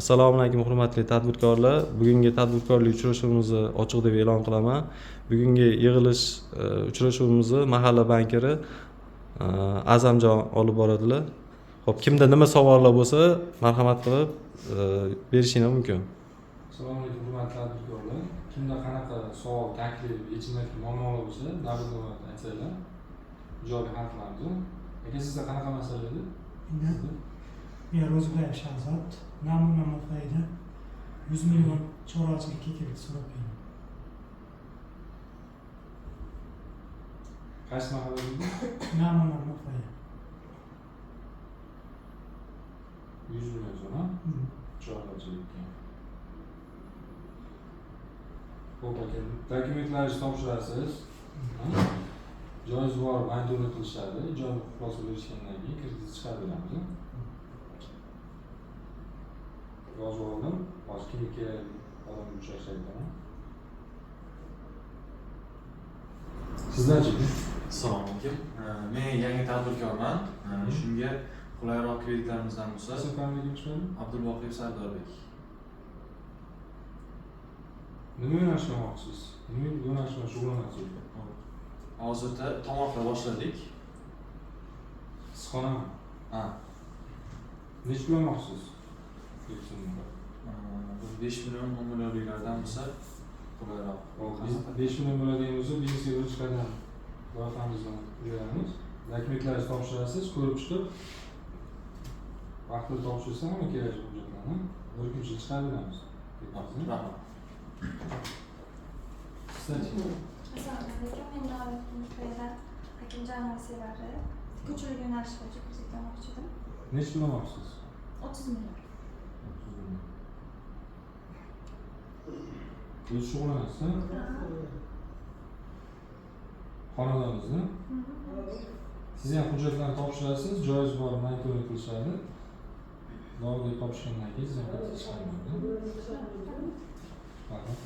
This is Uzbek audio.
Assalomu alaykum, hurmatli tadbirkorlar. Bugungi tadbirkorlik uchrashuvimizni ochiq deb e'lon qilaman. Bugungi yig'ilish uchrashuvimizni mahalla bankiri A'zamjon olib boradilar. Xo'p, kimda nima savollar bo'lsa, marhamat qilib berishinglar mumkin. Assalomu alaykum, hurmatli tadbirkorlar. Kimda qanaqa savol, taklif, yechilmayotgan muammolar bo'lsa, navbat-navbat aytsanglar, ijobiy hal qilamiz. Aka, sizda qanaqa masala edi? Endi men Ro'zibayev Shahzod, Namuna Mafayda 100 million chorvachilikka kredit so'rab keldim. Qaysi mahallada edi? Namuna Mafaya. 100 million so'm, a? Chorvachilikka. Xo'p, aka, dokumentlaringizni topshirasiz. Ha? Joyingiz borib monitoring qilishadi. Ijobiy xulosa berishgandan keyin kredit chiqarib beramiz. Yozib oldim. Hozir kimga kerak odamga uchrashib aytaman. Sizlarchi? Assalomu alaykum. Men yangi tadbirkorman. Shunga qulayroq kreditlarimizdan bo'lsa, Ism familiya kim chiqadi? Abdulboqiyev Sardorbek. Nima yo'nalishda olmoqchisiz? Nima yo'nalish bilan shug'ullanasiz? Hozirda tomoqla boshladik. Issiqxonami? Ha. Necha pul olmoqchisiz? Bir 5 million, 10 millionliklardan bo'lsa qulayroq. 5 million bo'ladigan bo'lsa, biznesga birinchi qadam loyihamizni jo'natamiz. Dokumentlaringizni topshirasiz, ko'rib chiqib, vaqtida topshirsa hamma kerakli hujjatlarni bir kun ichida chiqarib beramiz. Rahmat. Sizlarchi? Assalomu alaykum, men Davlat Mutfayadan Hakimjonova Sevara. Tikuvchilik yo'nalishi bo'yicha kredit olmoqchi edim. Necha pul olmoqchisiz? 30 million. 30 million. O'zi shug'ullanasiz, Xonadoningizda? Siz ham hujjatlarni topshirasiz, joyingiz borib monitoring qilishadi. Loyiha topshirgandan keyin siz ham kredit chiqarib beradi. Rahmat.